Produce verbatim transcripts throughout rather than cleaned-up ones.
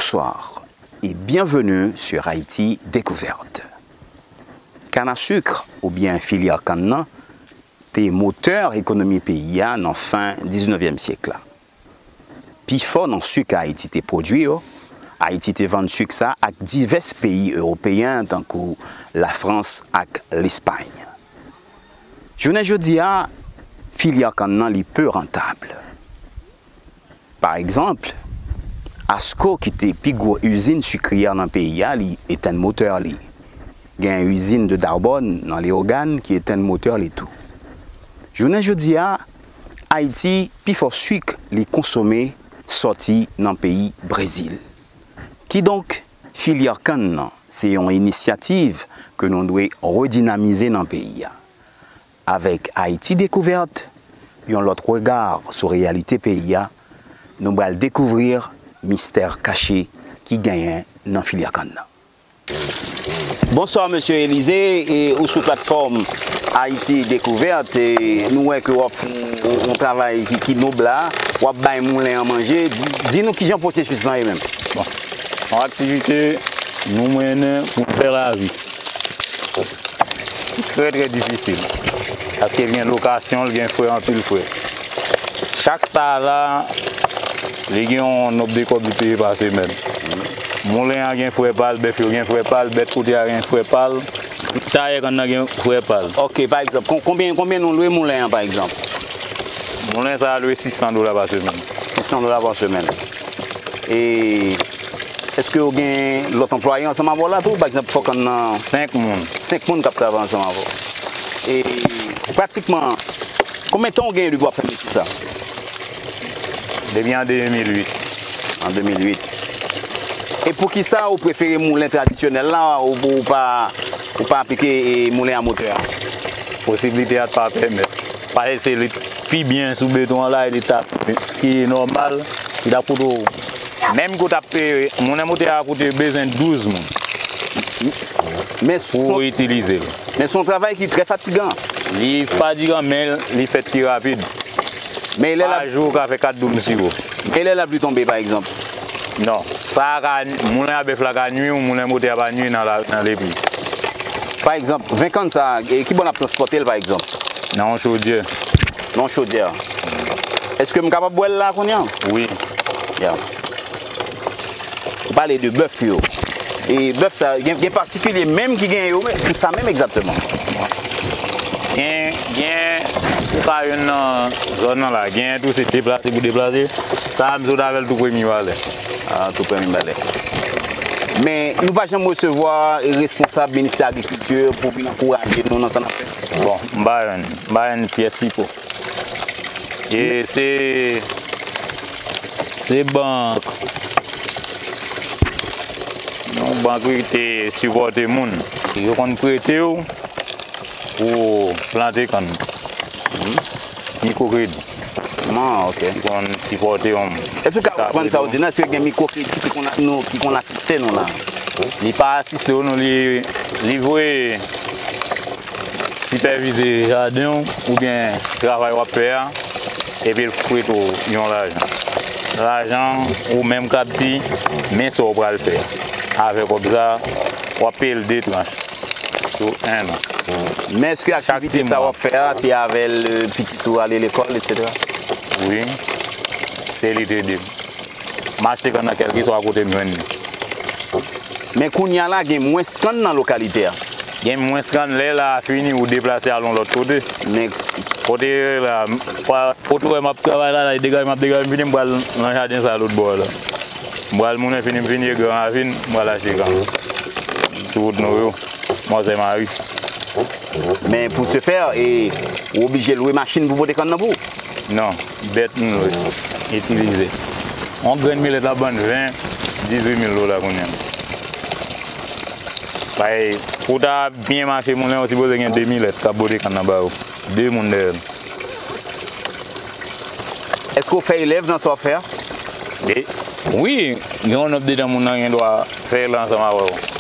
Bonsoir et bienvenue sur Haïti Découverte. Kann a sik, oubyen filyè kann nan, te motè ekonomi peyi a nan fen diznèvyèm syèk la. Pifò nan sik Ayiti te pwodui yo, Ayiti te vann sik sa ak divès peyi ewopeyen tankou Lafrans ak Lespay. Jounen jodi a, filyè kann nan li pe rantab. Pa egzanp, Asco ki te pi gwo izin sikri a nan peyi a, li etenn motè li. Gen izin de darbòn nan Leyogàn ki etenn motè li tou. Jounen jodi a, Ayiti pifò sik li konsome sòti nan peyi Brezil. Kidonk, filyè kann nan se yon inisyativ ke nou dwe redinamize nan peyi a. Avèk Ayiti Dekouvèt, yon lòt rega sou reyalite peyi a, nou pral dekouvri mistè kache ki genyen nan filyè kann nan. Bonswa, mesye Elize, e ou sou platfòm Ayiti Dekouvèt, e nou wè ke w ap fè yon, yon travay ki, ki nòb la, w ap bay moulen an manje. Di, di nou kijan pwosesis lan ye menm. Bon, yon aktivite nou mennen pou n fè lavi. Li trè, trè difisil. Paske l gen lokasyon, l gen frè, anpil frè. Chak sa la, li gen yon nonb de kòb li peye pa semèn. Moulen an gen frè pa l, bèf yo gen frè pa l, bèt kote a gen frè pa l, tayè kann nan gen frè pa l. Ok, pa egzanp, kon-, konbyen, konbyen nou lwe moulen an, pa egzanp? Moulen sa a lwe sis san dola pa semèn. Sis san dola pa semèn. E èske w gen lòt anplwaye ansanm avè w la tou? Pa egzanp, fò kann nan. Senk moun. Senk moun k ap travay ansanm avè w. E pratikman, konbyen tan w genyen depi w ap fè metye sa? Depi an de mil uit. An de mil uit. E poukisa ou prefere moulen tradisyonèl la, ou, ou pa, ou pa aplike, e, moulen a motè a? Posiblite a t pa pèmèt. Paske se li pi byen sou beton an la, e li t ap, ki nòmal, ki t ap koute w. Menm ke w t ap peye, moulen motè a koute bezwen douz moun Men pou son, itilize l. Men se yon travay ki trè fatigan. Li fatigan, men li fèt pi rapid. Men lè Pa lap, jou, ou ka fè kat doum siwo. Men lè lapli tonbe, pa egzanp. Non. Sa a ka, moulen a bèf la ka nui w, moulen motè a pa nui nan la, nan lepli. Pa egzanp, ven kann sa a, e ki bò n ap transpòte l, pa egzanp? Nan yon chodyè. Nan yon chodyè. Èske m kapab bwè l la kounye a? Wi. Ya. Ou pale de bèf yo. E bèf sa, gen, gen patikilye menm ki gen yo, men, pou sa menm egzakteman. Gen, gen, ou ka jwenn nan zòn nan la. Gen tou se deplase pou deplase. Sa a, m sot avè l tou premye balè. Ah, tou premye balè. Men, nou pa janm resevwa responsab ministè agrikilti pou vin ankouraje nou nan sa n ap fè? Bon, m pa jwenn, m pa jwenn pyès sipò. E se, se bank, yon bank ki te sipòte moun. Yo konn prete w pou plante kann. Mikwokredi. Ah, ok. Ki konn sipòte yon moun. Èske w ka reprann sa w di nan? Èske gen mikwokredi ki konn, nou, ki konn asiste nou la? Li pa asiste w, non, li, li voye sipèvize jaden w oubyen travay w ap fè a, epi l prete w yon lajan. Lajan ou menm k ap di, men sa w pral fè avè kòb sa, w ap peye l de tranch sou en an. Men èske aktivite sa w ap fè a, se avè l, euh, pitit ou ale lekòl, etsetera? Wi, se li te di m. M achte kann nan kèlkeswa kote m jwenn li. Men kounye a la, gen mwens kann nan lokalite a. Gen mwens kann, lè la a fini, ou deplase al yon lòt kote. Men kote la, pa, kote w wè m ap travay la, la, e degaje m ap degaje, m fini, m pral nan jaden sa a lòt bò a la. M pral moulen, fini m fini, e gran ravin, m pral achte kann. Sou wout nou yo, Mòzè Mari. Men pou se fè, e, ou oblije lwe machin pou pote kann nan pou ou? Non, bèt m lwe, itilize. Yon grenn milèt la ban n ven, dizuit mil dola kounye a. Bay, pou ta byen mache, moulen yo sipoze gen de milèt k ap pote kann nan ba yo. De moun dèyè l. Èske w fè elèv nan sa w ap fè a? E, wi, gen yon nonb de tan moun nan gen dwa fè l ansanm avè w.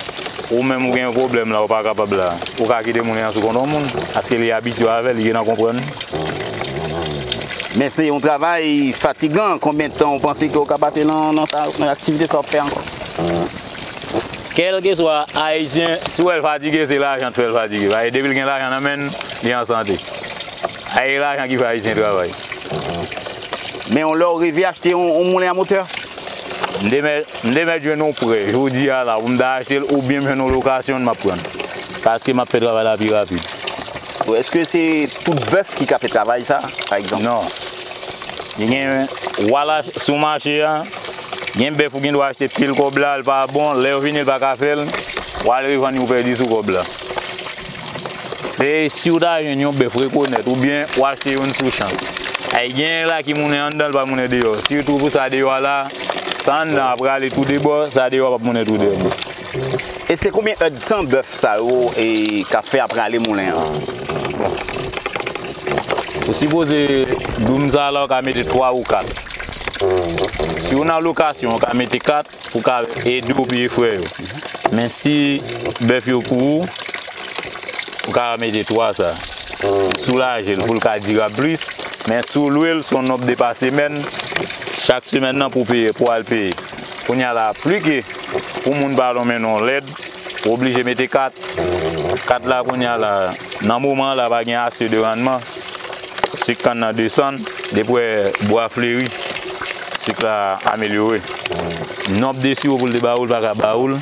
Ou menm ou gen yon pwoblèm la, ou pa kapab la. Ou ka kite moun nan sou kont yon moun, paske li abitye avè l, li gentan konprann. Men se yon travay fatigan. Konbyen tan ou panse ke w ka pase nan, nan sa, nan aktivite sa w ap fè ankò? Kèlkeswa Ayisyen, si w wè l fatige, se lajan k fè l fatige. Paske depi l gen lajan nan men l, li an sante. A, e lajan ki fè Ayisyen travay. Men yon lè w reve achte yon, yon moulen a motè? M te mèt, m te mèt jwenn yon prè, jodi a la, pou m ta achte l, oubyen m jwenn yon lokasyon, m ap pran l. Paske m ap fè travay la pi rapid. Èske se tout bèf ki ka fè travay sa, pa egzanp? Non. Li gen, w al ach-, sou mache a, gen bèf ou gen dwa achte pil kòb la, l pa bon, lè yo vini, l pa ka fè l, w al revann li, ou pèdi sou kòb la. Se si w ta jwenn yon bèf rekonèt, oubyen w achte youn sou chans. Ay, gen la ki moulen anndan, l pa moulen deyò. Sitou pou sa deyò a la, sa anndan a prale tou de bò, sa deyò a p ap moulen tou de bò. E se konbyen èdtan bèf sa yo e, ka fè apre ale moulen an? Ou sipoze doum sa la, ou ka mete twa ou kat. Si w nan lokasyon, ou ka mete kat pou w ka ede w peye frè yo. Men si bèf yo pou ou, ou ka mete twa sa. Soulaje l pou l ka dirab plis. Men si w lwe l, se yon nonb de pa semèn. Chak semèn nan pou peye, pou al peye. Kounye a la, pli ke pou moun pa lonmen non lèd, ou oblije mete kat. Kat la kounye a la, nan moman an la, pa gen ase de rannman. Sik kann nan desann, depi w wè bwa fleri, sik la amelyore. Nonb de siwo pou l te ba ou, l pa ka ba ou l.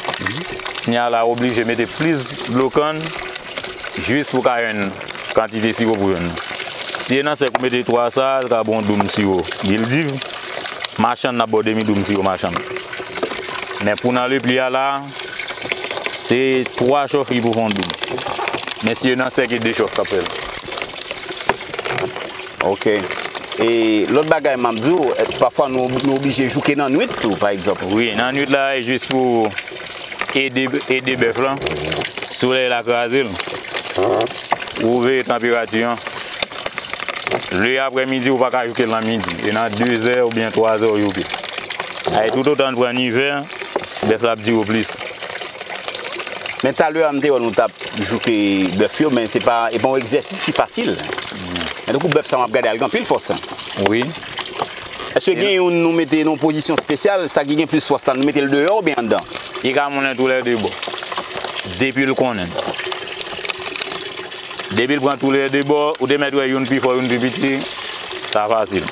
Kounye a la, ou oblije mete plis dlo kann, jis pou w ka jwenn kantite siwo pou jwenn. Si e nan sèk ou mete twa sa, l ka ba w yon doum siwo Gildiv. Machann nan ap ba w demi doum siwo machann. Men pou nan lepli a la, se twa chòf ki pou fè yon doum. Men si yo nan sèk, e de chòf k ap fè l. Ok. E lòt bagay m ap di w, pafwa nou, nou oblije jouke nan nwit tou, pa egzanp. Wi, nan nwit la, e jis pou ede, ede bèf lan. Solèy la kraze l. Ou veye tanperati an. Le aprèmidi, ou pa ka jouke l nan midi. E nan de zè oubyen twa zè ou jouke. Ay, toutotan l pran nivè, bèf la ap dire w plis. Men talè a, m te wè nou t ap jouke bèf yo, men se pa, e pa yon egzèsis ki fasil. Men tankou bèf sa m ap gade a, l gen anpil fòs. Wi. Èske gen youn nou mete nan yon pozisyon espesyal, sa ki gen plis fòs la, nou mete l deyò oubyen anndan? Li ka moulen toulède bò. Depi l konnen. Depi l pran toulède bò, ou te mèt wè youn pi fò, youn pi piti, sa fasil.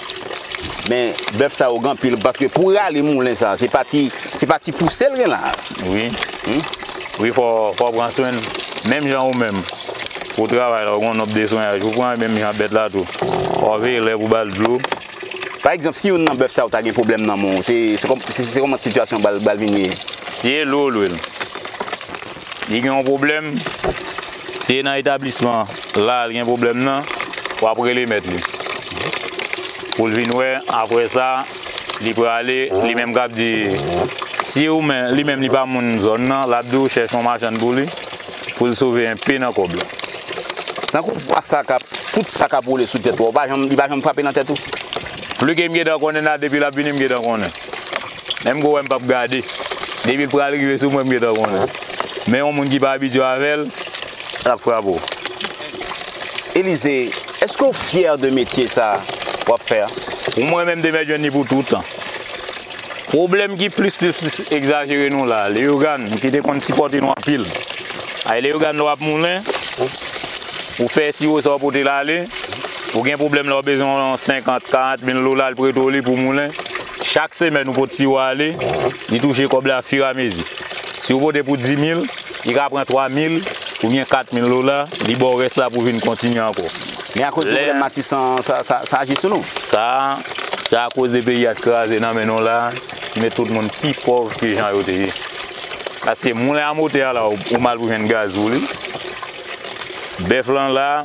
Men bèf sa yo gen anpil, paske pou rale moulen sa, se pa ti, se pa ti pouse l gen la. Wi. Wi, fò, fò w pran swen l. Menm jan ou menm, pou travay la, ou gen yon nonb de swenyaj pou pran, menm jan bèt la tou. Fò w veye lè pou ba l dlo. Pa egzanp, si youn nan bèf sa yo ta gen pwoblèm nan men w, se, se kòm, se, se kòman sitiyasyon an pral, pral vin ye? Si e lwe w lwe l, li gen yon pwoblèm, si e nan etablisman la l gen pwoblèm nan, w ap rele mèt li. Pou l vin wè, apre sa, li prale, li menm k ap di, si ou men, li menm li pa moun zòn nan, l ap di w chèche yon machann pou li, pou l sove enpe nan kòb la. Tankou bwa sa k ap, poud sa k ap woule sou tèt ou, ou pa janm, li pa janm frape nan tèt ou? Pli ke m gentan konnen la, depi l ap vini, m gentan konnen. Menm ke w wè m p ap gade. Depi l pral rive sou mwen, m gentan konnen. Men yon moun ki pa abitye avè l, l ap frape w. Elize, èske w fyè de metye sa w ap fè a? Pou mwen menm, m te mèt jwenn li pou tout tan. Pwoblèm ki plis, plis, plis egzajere nou la, Leyogàn, ki te konn sipòte nou anpil. Ay, Leyogàn, lè w ap moulen, ou fè siwo sa w pote l ale, ou gen pwoblèm la, w bezwen yon senkant, karant mil dola, l prete w li pou moulen. Chak semèn, ou pot siwo ale, li touche kòb la firamezi. Si w pote pou di mil, li ka pran twa mil oubyen kat mil dola, li ba w rès la pou w vin kontinye ankò. Men akoz de pwoblèm Matisan an, sa, sa, sa aji sou nou? Sa, se akoz de peyi a t kraze nan men nou la, ki met tout moun pi pòv ke jan yo te ye. Paske moulen a motè a la, ou, ou mal pou jwenn gaz pou li. Bèf lan la,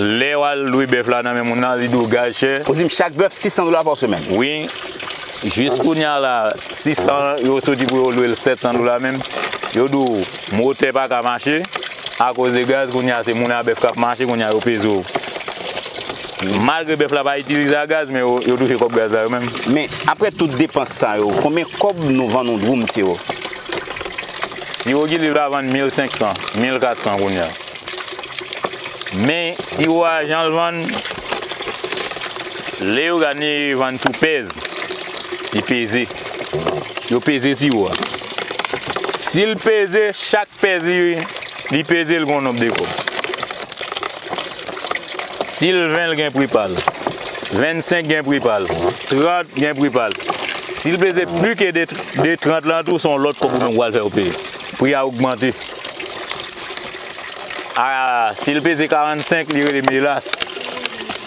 lè w al lwe bèf la nan men moun nan, li di w gaz chè. Ou di m chak bèf sis san dola pa semèn? Wi. Jis kounye a la, sis san, yo soti pou yo lwe l sèt san dola menm. Yo di w motè pa ka mache, akoz de gaz, kounye a se moulen a bèf k ap mache, kounye a yo peze w. Malgre bèf la pa itilize a gaz, men yo, yo touche kòb gaz la yo menm. Men, apre tout depans sa yo, konbyen kòb nou vann yon dwoum siwo? Siwo Gildiv la vann mil senk san, mil kat san kounye a. Men, siwo a jan l vann, Leyogàn li vann sou pèz. Li peze. Yo peze siwo a. Si l peze, chak pèz li, li peze, l gen yon nonb de kòb. Si l ven, l gen pri pa l. Vennsenk gen pri pa l. Trant gen pri pa l. Si l peze plis ke de, de trant lan tou, se yon lòt kòb ou menm w al fè yo peye. Pri a ogmante. A, si l peze karannsenk, li rele melas.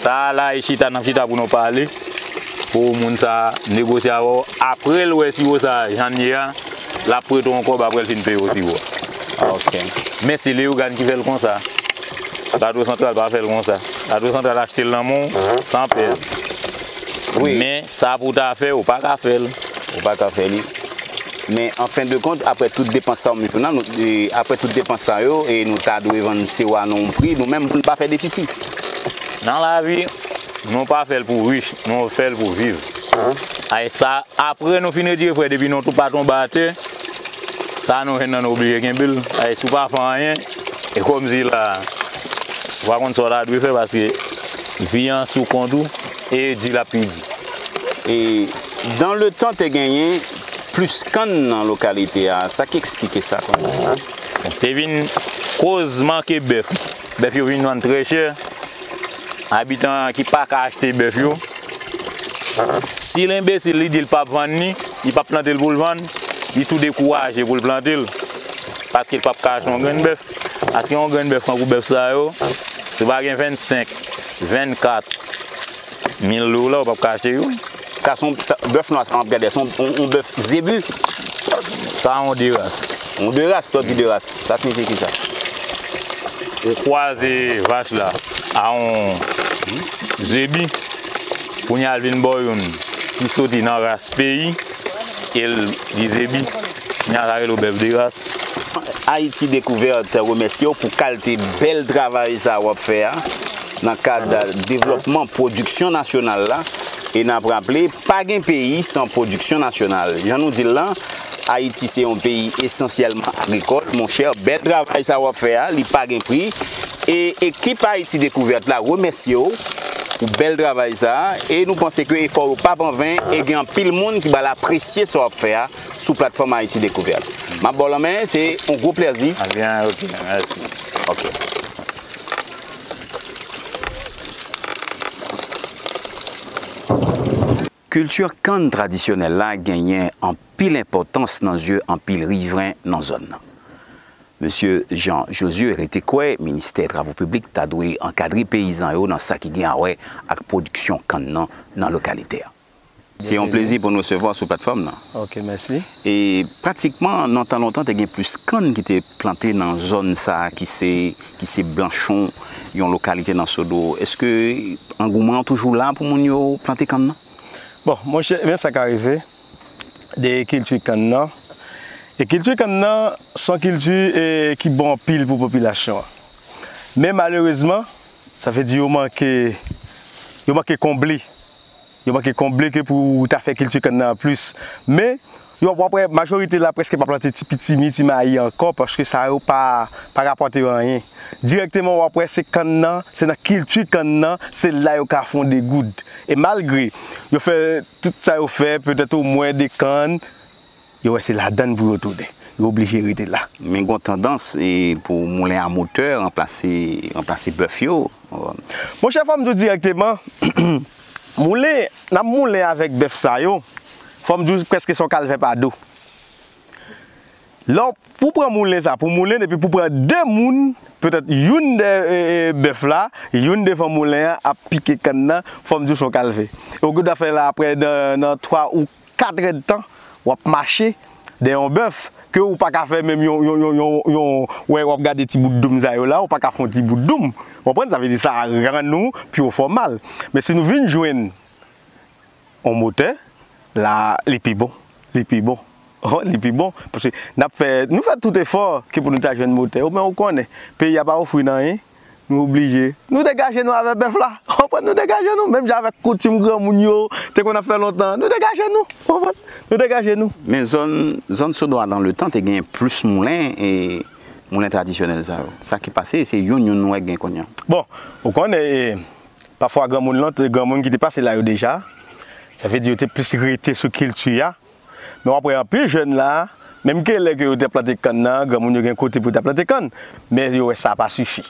Sa a la, e chita, n ap chita pou nou pale. Pou moun sa a negosye avè w. Apre l wè siwo sa a, jan l ye a, l ap prete w yon kòb apre l fin peye w siwo a. Ah, ok. Men se Leyogàn ki fè l konsa. Latwo Santral pa fè l konsa. Latwo Santral achte l nan men w, san pèz. Wi. Men sa pou w ta fè, ou pa ka fè l. Ou pa ka fè li. Men, an fen de kont, apre tout depans sa yo, nou, e, apre tout depans sa yo, e nou ta dwe vann siwo a nan yon pri, nou menm, pou n pa fè defisi. Nan lavi, nou pa fè l pou rich, nou fè l pou viv. Ay sa, apre nou fin retire frè, depi nou tou pa tonbe atè, sa nou jwenn nan nou oblije kenbe l. Ay, si w pa fè anyen, e kòmsi la, ou pa konn sa w ta dwe fè, paske vi an sou kont ou, e di l ap pi di. E dans le temps te genyen plis kann nan lokalite a, sa ki eksplike sa kòmsi? Te vin koz manke bèf. Bèf yo vin vann trè chè. Abitan ki pa ka achte bèf yo, si l enbesil, li di l p ap vann li, li p ap plante l pou l vann, li tou dekouraje pou l plante l. Paske l p ap ka achte yon grenn bèf. Paske yon grenn bèf, tankou bèf sa yo, si w pa gen vennsenk, vennkat mil dola, ou p ap ka achte yo. Sa se yon, sa, bèf nwa sa, m ap gade, se yon, yon, yon bèf zebi. Sa yon de ras. Yon de ras, lè w di de ras, sa siyifi ki sa? Ou kwaze vach la a yon zebi, kounye a l vin ba w youn ki soti nan ras peyi, e l di zebi, kounye a sa rele w bèf de ras. Ayiti Dekouvèt remèsye w pou kalite bèl travay sa w ap fè a nan kad devlòpman pwodiksyon nasyonal la. E n ap raple, pa gen peyi san pwodiksyon nasyonal. Jan nou di l lan, Ayiti se yon peyi esansyèlman agrikòl. Monchè, bèl travay sa w ap fè a, li pa gen pri. E ekip Ayiti Dekouvèt la remèsye w pou bèl travay sa a. E nou panse ke efò yo p ap anven e gen anpil moun ki pral apresye sa w ap fè a sou platfòm Ayiti Dekouvèt. M ap ba w lanmen, se yon gwo plèzi. Ebyen, ok, mèsi. Ok. Kilti kann tradisyonèl la genyen anpil enpòtans nan zye anpil rivren nan zòn nan. Mesye Jean Josué rete kwè ministè travo piblik ta dwe ankadre peyizan yo nan sa ki gen a wè ak pwodiksyon kann nan, nan lokalite a. Se yon plezi pou n resevwa w sou platfòm nan. Ok, mèsi. E pratikman, nan tan lontan, te gen plis kann ki te plante nan zòn sa a ki se, ki se Blanchon, yon lokalite nan Sodo. Èske angouman an toujou la pou moun yo plante kann nan? Bon, monchè, men sa ka rive de kilti kann nan. E kilti kann nan, se yon kilti, e, ki bon anpil pou popilasyon an. Men malerezman, sa vle di yo manke, yo manke konble. Yo manke konble ke pou ta fè kilti kann nan plis. Men, yo, w ap wè, majorite la prèske pa plante ti pitimi, ti mayi ankò, paske sa yo pa, pa rapòte yo anyen. Dirèkteman, w ap wè, se kann nan, se nan kilti kann nan, se la yo ka fè yon degoud. E malgre yo fè tout sa yo fè, petèt omwen de kann, yo wè se ladann pou yo tounen. Yo oblije rete la. Men gon tandans, e, pou moulen a motè ranplase, ranplase bèf yo. Monchè, fò m di w dirèkteman, moulen, n ap moulen avèk bèf sa yo, fò m di w prèske se yon kalvè pa do. Lè w, pou pran moulen sa, pou moulen, epi pou pran de moun, petèt youn de, e, e, bèf la, youn devan moulen an ap pike kann nan, fò m di w se yon kalvè. E w gen dwa fè la apre nan, nan twa ou kat èdtan, w ap mache dèyè yon bèf, ke ou pa ka fè menm yon, yon, yon, yon, yon, wè, w ap gade ti bout doum sa yo la, ou pa ka fè yon ti bout doum. Ou konprann? Sa vle di sa rann ou pi w fè w mal. Men si nou vin jwenn yon motè, la, li pi bon. Li pi bon. Oh, li pi bon. Paske n ap fè, nou fè tout efò ke pou nou ta jwenn motè. Ou, men ou konnen, peyi a pa ofri n anyen. Nou oblije. Nou degaje nou avèk bèf la. Ou konprann? Nou degaje nou. Menm jan avèk koutim granmoun yo te konn ap fè lontan. Nou degaje nou. Ou konprann? Nou degaje nou. Men zòn, zòn Sodo a nan letan te gen plis moulen e moulen tradisyonèl sa yo. Sa ki pase, se youn youn nou wè gen kounye a. Bon, ou konnen, e, Pafwa, granmoun lan, granmoun ki te pase la yo deja, sa vle di yo te plis rete sou kilti a. Men w ap wè anpil jèn la, menm ke lè ke yo te plante kann nan, granmoun yo gen kote pou yo ta plante kann, men yo wè sa pa sifi.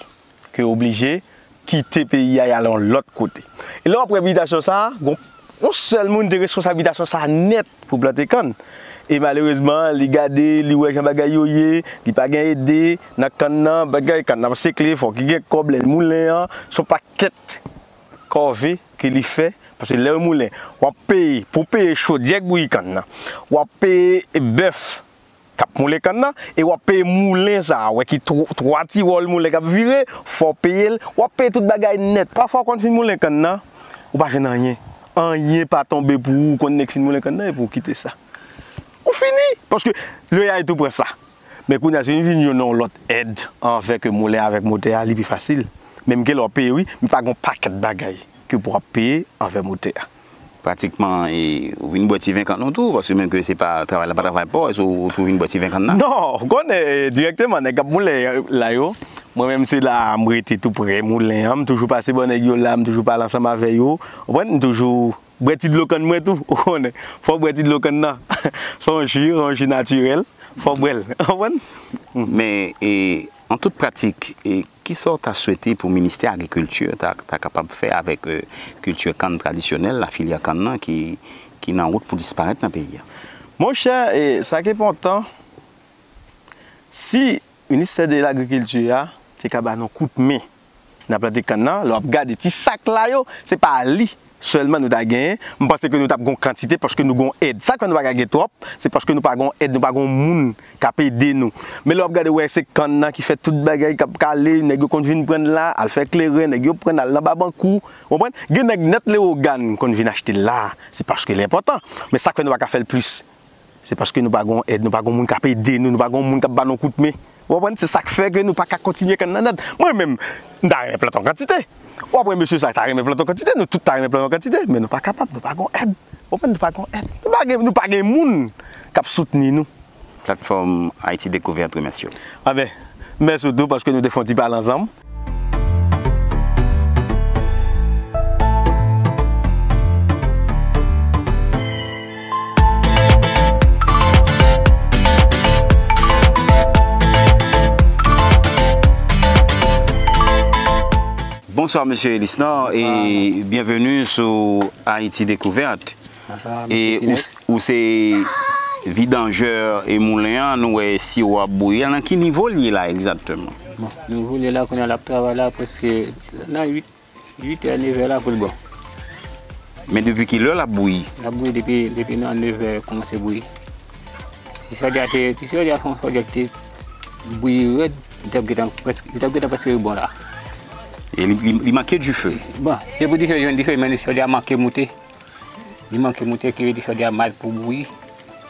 Ke yo oblije kite peyi a, y al yon lòt kote. E lè w ap wè bitasyon sa a, gon, yon sèl moun te responsab bitasyon sa a nèt pou plante kann. E malerezman, li gade, li wè jan bagay yo ye, li pa gen ede nan kann nan, bagay kann nan ap sekle, fòk li gen kòb, lè l moulen an, se yon pakèt kòve ke li fè, paske lè yo moulen, w ap peye, pou peye chodyè k bouyi kann nan, w ap peye bèf k ap moulen kann nan, e w ap peye moulen sa a, wè ki tw-, twa ti wòl moulen k ap vire, fò w peye l, w ap peye tout bagay nèt. Pafwa, w konn fin moulen kann nan, ou pa jwenn anyen. Anyen pa tonbe pou ou, ou konn nèk fin moulen kann nan, epi w kite sa. Ou fini, paske lè y al tou pran sa. Men kounye a, si vin yon non lòt èd anvè ke moulen avèk motè a, li pi fasil. Menm ke lè w peye, wi, men pa gon pakèt bagay ke pou w ap peye anvè motè a. Pratikman, e, ou vin bwè ti ven kann ou tou, paske menm ke se pa travay la, pa travay pa w, èske ou tou vin bwè ti ven kann nan? Non, ou konnen, e, dirèkteman, nèg k ap moulen la yo, mwen menm se la a m rete tou prè moulen an, m toujou pase bò nèg yo la, m toujou pale ansanm avè yo, ou konprann, m toujou bwè ti dlo kann mwen tou, ou konnen, fò w bwè ti dlo kann nan, se yon ji, se yon ji natirèl, fò w bwè l, ou konprann? Men, e, an tout pratik, e, kisa w ta swete pou ministè agrikilti ta, ta kapab fè avèk, e, kilti kann tradisyonèl, la, filyè kann nan ki, ki nan wout pou disparèt nan peyi a? Monchè, e, sa ki enpòtan, si ministè de lagrikilti a te ka ba nou kout men nan plante kann nan, lè w ap gade ti sak la yo, se pa li sèlman nou ta genyen, m panse ke nou t ap gon kantite paske nou gon èd. Sa k fè nou pa ka gen twòp, se paske nou pa gon èd, nou pa gon moun k ap ede nou. Men lè w ap gade, w wè se kann nan ki fè tout bagay k ap kale, nèg yo konn vin pran l la, al fè kleren, nèg yo pran l al nan Babankou, w konprann? Gen nèg nèt Lewogàn konn vin achte l la, se paske l enpòtan. Men sa k fè nou pa ka fè l plis. Se paske nou pa gon èd, nou pa gon moun k ap ede nou, nou pa gon moun k ap ba nou kout men. Ou konprann? Se sa k fè ke nou pa ka kontinye kann nan nèt. Mwen menm, m ta renmen plante yon kantite. Ou ap wè mesye sa ta renmen plante yon kantite, nou tout ta renmen plante yon kantite, men nou pa kapab, nou pa gon èd. Ou konprann? Nou pa gon èd. Nou pa gen, nou pa gen moun k ap soutni nou. Platfòm Ayiti Dekouvèt remèsye w. Anben, mèsi w tou paske nou te fè yon ti pale ansanm. Bonswa, mesye Elisnor, e byenveni sou Ayiti Dekouvèt. Bonswa, mesye Tinex. E ou, ou se vidanjè e moulen an, nou wè siwo ap bouyi. Nan ki nivo l ye la egzakteman? Bon, nivo l ye la, kounye a l ap travay la, prèske nan uit, uit è, nèf è la pou l bon. Men depi ki lè l ap bouyi? L ap bouyi depi, depi nan nèf è kòmanse bouyi. Si chòdyè a te, si chòdyè a se yon chòdyè ki te bouyi rèd, li t ap gentan prèske, li t ap gentan prèske bon la. E li, li, li manke dife? Bon, se pou dife, jwenn dife, men chòdyè a manke moute. Li manke moute, ki vle di chòdyè a mal pou bouyi.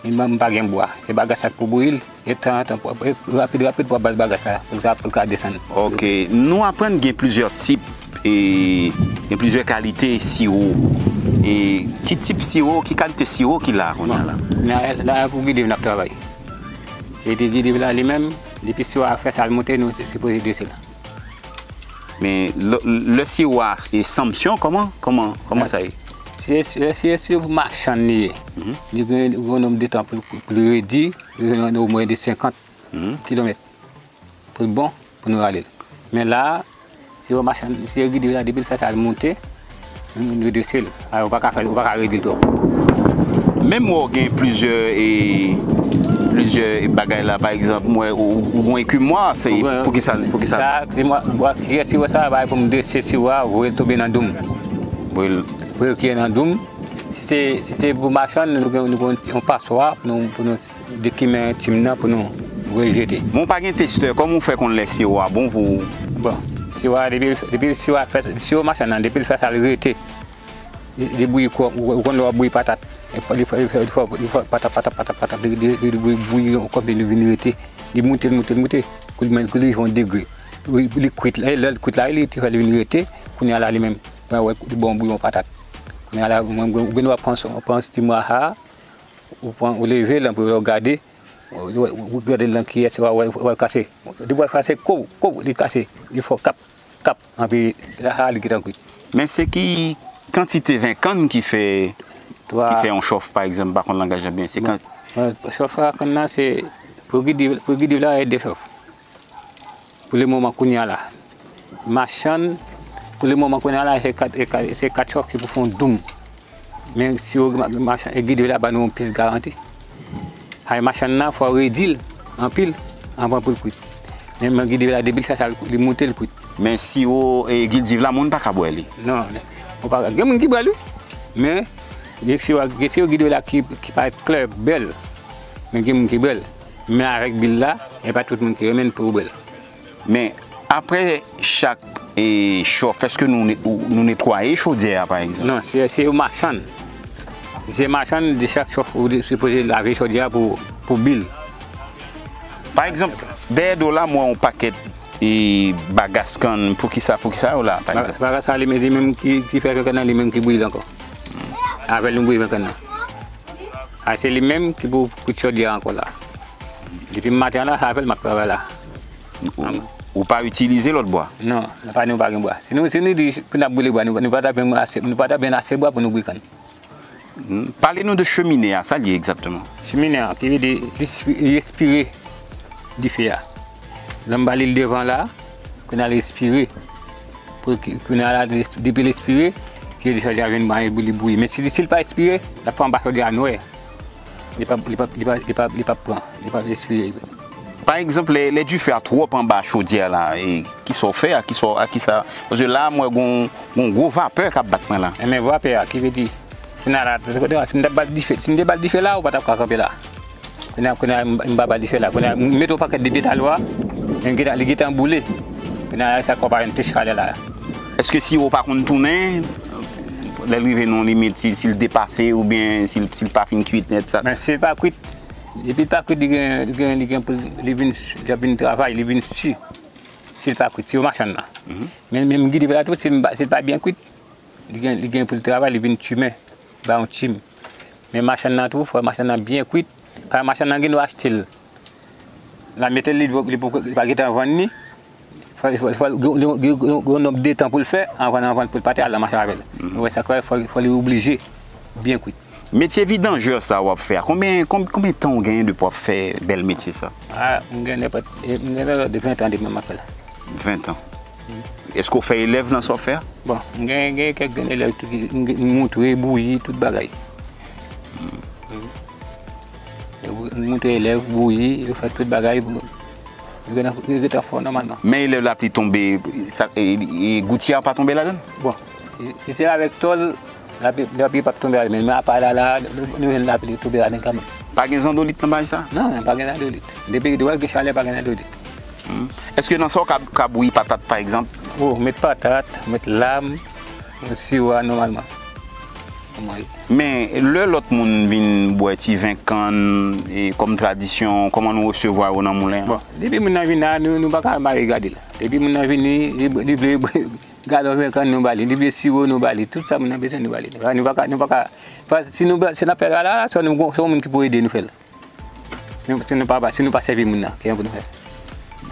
Li, m pa gen bwa. Se bagay sa k pou bouyi l. E tanzantan, pou, e rapid, rapid pou ap ba l bagay sa, pou l ka, pou l ka desann. Ok. Nou aprann gen plizyè tip, e, gen plizyè kalite siwo. E ki tip siwo, ki kalite siwo ki la kounye a la? Bon, la, la pou gide n ap travay. E te gide la li menm, depi siwo a fè sa l moute, nou sipoze drese l. Men lè, lè siwo a se sanksyon, kòman, kòman, kòman sa ye? Se, se, se, se machann li ye. Mhm. Li gen, gen yon nonb de tan pou, pou, pou l redi, li gen omwen de senkant kilomèt pou l bon, pou nou rale l. Men la, siwo machann, siwo gide la, depi l fè sa l moute, nou, nou redrese l. A, ou pa ka fè, ou pa ka redi l twòp. Menm wè w gen plizyè, e, plizyè bagay la, pa egzanp, m wè ou, ou gen ekimwa, se pou ki sa, pou ki sa? Sa, se mwa, mwa, kiyès siwo sa, bay pou m drese siwo a, voye l tonbe nan doum. Voye l. Voye l ki nan doum. Si se, si se pou machann, nou gen, nou gen yon paswa pou nou, pou nou dekimen tim nan pou nou rejete. Bon, pa gen testè, kòman w fè konn lè siwo a bon pou... Bon, siwo a, depi, depi siwo a fè, siwo machann nan, depi l fè sa, l rete. Li, li bouyi kò, ou, ou konn lè w ap bouyi patat. Li fè, li fè, li fè, li fè patat, patat, patat, patat, li, li, li, li bouyi, bouyi kòm li vin rete. Li moute, li moute, li moute. Kou li, kou li rive yon degre. Li, li kwit la, lè l kwit la, li te fè li vin rete. Kounye a la, li menm, mwen wè, li bon bouyon patat. Kounye a la, mwen, mwen, ou gen dwa pran, pran ti mwa sa, ou pran, ou leve l anpil, ou gade, ou, ou, ou gade l nan kiyè, se wè, wè, wè l kase. Depi w kase, kow, kow, li kase. Li fò kap, kap, anpi, se la sa li gentan kwit. Men se ki kantite ven kann ki fè, ki fè yon chòf, pa egzanp, m pa konn langaj la byen, se kan... Chòf a kann nan, se pou gide, pou gide la, e de chòf. Pou le moman kounye a la. Machann, pou le moman kounye a la, se kat, se kat, se kat chòf ki pou fè yon doum. Men si yo machann, e gide la ba nou yon plis garanti. Ay machann nan, fò w redi l anpil anvan pou l kwit. Men, men gide la, depi l fè sa, li moute, l kwit. Men siwo e gildiv la, moun pa ka bwè li. Non, ou pa ka. Gen moun ki bwè l, wi. Men, gen siwo, gen siwo gide la ki, ki parèt klè, bèl. Men gen moun ki bwè l. Men avèk bil la, e pa tout moun ki renmen l pou yo bwè l. Men, apre chak e, chòf, èske nou, nou netwaye chodyè a, pa egzanp? Non, se, se yo machann. Se machann de chak chòf ou de, sipoze lave chodyè a pou, pou bil. Pa egzanp, dèyè do w la, m wè yon pakèt e, bagas kann. Poukisa, poukisa yo la, pa egzanp? Bagas sa, li menm, li menm ki, ki fè ven kann nan, li menm ki bouyi l ankò. Avè l, nou bouyi ven kann nan. A, se li menm ki pou kwit chodyè a ankò la. Depi maten an la, se avè l m ap travay la. Ou, ou pa itilize lòt bwa? Non, pa nou pa gen bwa. Si nou, si nou di pou n ap boule bwa, nou, nou pa t ap jwenn ase, nou pa t ap jwenn ase bwa pou nou bouyi kann. Pale nou de chemine a, sa l ye egzakteman? Chemine a, ki vle di li espire dife a. Lè m ba li l devan la, kounye a l espire. Pou ki, kounye a la, depi l espire, ki vle di chodyè a vin bay pou li bouyi. Men si, si l pa espire, l ap fè anba chodyè a nwè. Li p ap, li p ap, li p ap, li p ap, li p ap pran, li p ap espire. Pa egzanp, lè, lè dife a twòp anba chodyè la, e, kisa w fè a, kisa w, a kisa, paske la, m wè gon, gon gwo vapè k ap bat mwen la. Enben, vapè a, ki vle di, kounye a la, si m t ap ba l dife, si m te ba l dife la, ou pa t ap ka kanpe la. Kounye a, kounye a, m, m pa ba l dife la. Kounye a, m mete yon pakèt de pye talo a, men li gentan, li gentan boule. Kounye a, sa k fè w pa jwenn plis chalè la. Èske siwo pa konn tounen? Lè l rive nan yon limit, si, si l depase oubyen si l, si l pa fin kwit nèt, sa. Men si l pa kwit, depi l pa kwit, li gen, li gen, li gen pou l, li vin, li ap vin travay, li vin si, si l pa kwit, si yo machann nan. Men, men m gide la tou, si l pa, si l pa byen kwit, li gen, li gen pou l travay, li vin timen, ba yon tim. Men machann nan tou, fò machann nan byen kwit, paske machann nan gen dwa achte l. L a mete l, li, li, li pa gentan vann li. Fò, fò, fò, gen, gen, gen, gen yon nonb de tan pou l fè anvan, anvan pou l pati al nan mache avè l. Ou wè sa k fè fò, fò li oblije byen kwit. Metye vidanjè sa w ap fè a, konbyen, konb, konbyen tan w genyen depi w ap fè bèl metye sa? A, m gen nenpòt, m gen nenpòt de ven tan depi m ap fè l. Ven tan. Èske w fè elèv nan sa w fè a? Bon, m gen, gen kèk grenn elèv ki, ki, m, m moutre, bouyi, tout bagay. M moutre elèv, bouyi, yo fè tout bagay, yo gentan, yo gentan fò nòmalman. Men elèv la pli tonbe, sa, e, e, goutye a pa tonbe ladan l? Bon, si, si se avèk tòl, lapli, lapli p ap tonbe ladan l, men apa la, la, nou, nou jwenn lapli tonbe ladan l kanmenm. Pa gen zandolit nan bagay sa? Non, pa gen zandolit. Depi lè gen chalè, pa gen zandolit. Èske nan sa w ka, ka bouyi patat, pa egzanp? O, met patat, met lam, siwo a nòmalman. Men, lè lòt moun vin bwè ti ven kann, e, kòm tradisyon, kòman nou resevwa yo nan moulen an? Bon, depi moun nan vin la, nou, nou pa ka mare gade l. Depi moun nan vini, li, li vle galon ven kann, nou ba li. Li vle siwo, nou ba li. Tout sa moun nan bezwen, nou ba li. Nou pa ka, nou pa ka, pa, si nou, si n ap fè la, la, se yon moun ki pou ede nou fè l. Si nou, si nou pa, si nou pa sèvi moun nan, ki jan pou nou fè?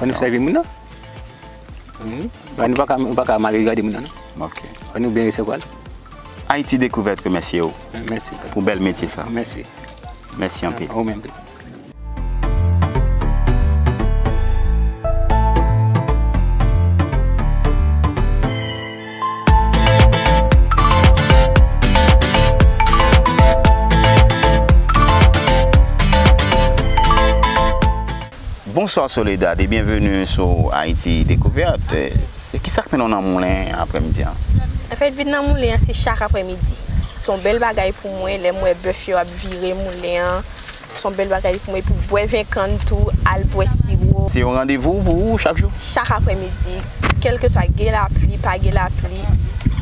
Fò nou sèvi moun nan. Wi. Fò nou pa ka, nou pa ka mal regade moun nan, non. Ok. Fò nou byen resevwa l. Ayiti Dekouvèt remèsye w Mèsi. pou bèl metye sa. Mèsi. Mèsi anpil. Ou menm tou. Bonsoir Soledad et bienvenue sur Haïti Découverte. Se kisa k mennen w nan moulen aprèmidi an? Anfèt, vin nan moulen an se chak aprèmidi. Se yon bèl bagay pou mwen lè m wè bèf yo ap vire moulen an. Se yon bèl bagay pou mwen. Epi bwè ven kann tou, al bwè siwo. Se yon randevou pou ou chak jou? Chak aprèmidi. Kèlkeswa gen lapli, pa gen lapli,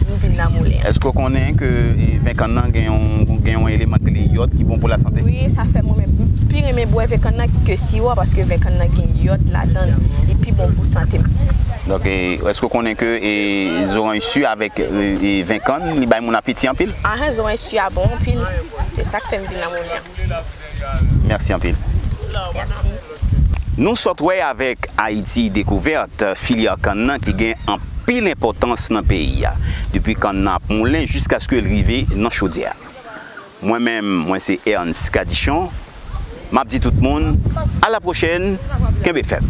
m vin nan moulen an. Èske w konnen ke e, ven kann nan gen yon, gen yon eleman ki rele yòd ki bon pou lasante? Wi, sa fè mwen menm, m pi renmen bwè ven kann nan ke siwo a, paske ven kann nan gen yòd ladan l, li pi bon pou sante m. Donk, e, èske w konnen ke e, zoranj si avèk e, e, ven kann, li bay moun apeti anpil? Ahan, zoranj si a bon anpil. Se sa k fè m vin nan moulen an. Mèsi anpil. Mèsi. Nou sot wè avèk Ayiti Dekouvèt, filyè kann nan ki gen anpil enpòtans nan peyi a. depi kann nan ap moulen jiskaske l rive nan chodyè a. Mwen menm, mwen se Ernst Cadichon. M ap di tout moun, a la pwochèn, kenbe fèm.